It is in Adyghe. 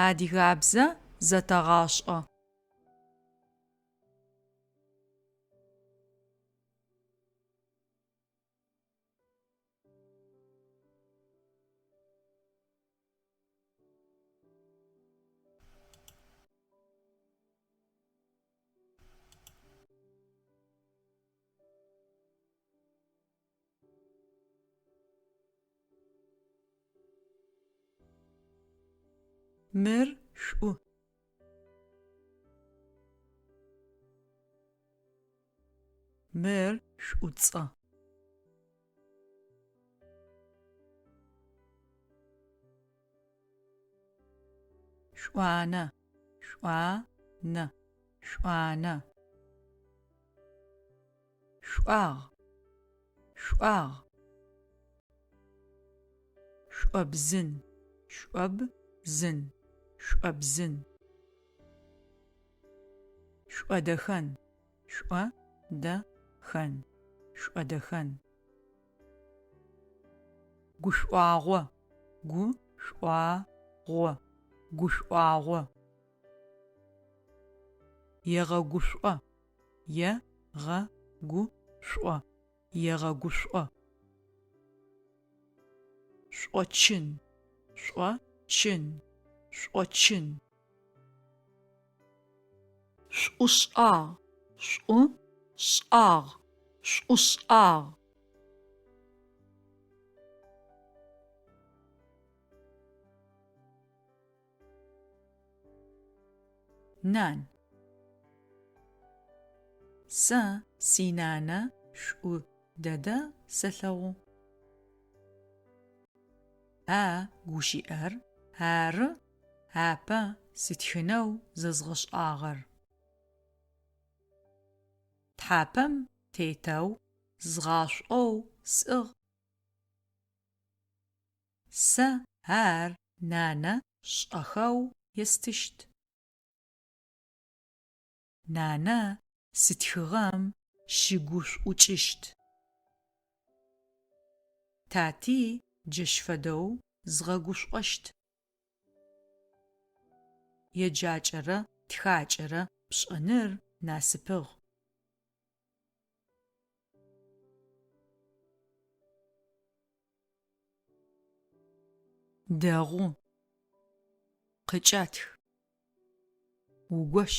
Адыгабзэ зэтэгъашӏэ. Мыр шӏу. Мыр шӏуцӏэ. Шӏуанэ, шӏуа-нэ, шӏуанэ. Шӏуагъ, шӏуагъ. Шӏобзын, шӏоб-зын, шӏобзын. Шӏодэхэн, шӏо-дэ-хэн, шӏодэхэн. Гушӏуагъо, гу-шӏуа-гъо, гушӏуагъо. Егъэгушӏо, е-гъэ-гу-шӏо, егъэгушӏо. Шӏочын, шӏо-чын, шӏочын. Шӏушӏагъ, шӏу-шӏагъ, шӏушӏагъ. Нан. Сэ синанэ шӏу дэдэ сэлъэгъу. А гущыӏэр ары апэ сытхынэу зэзгъэшӏагъэр. Тхьапэм тетэу згъашӏоу сӏыгъ. Сэ ар нанэ шӏэхэу естыщт. Нанэ сытхыгъэм щыгушӏукӏыщт. Тати джащ фэдэу згъэгушӏощт. Еджакӏэрэ тхакӏэрэ пшӏэныр насыпыгъ. Дэгъу. Къыкӏэтх. Угощ.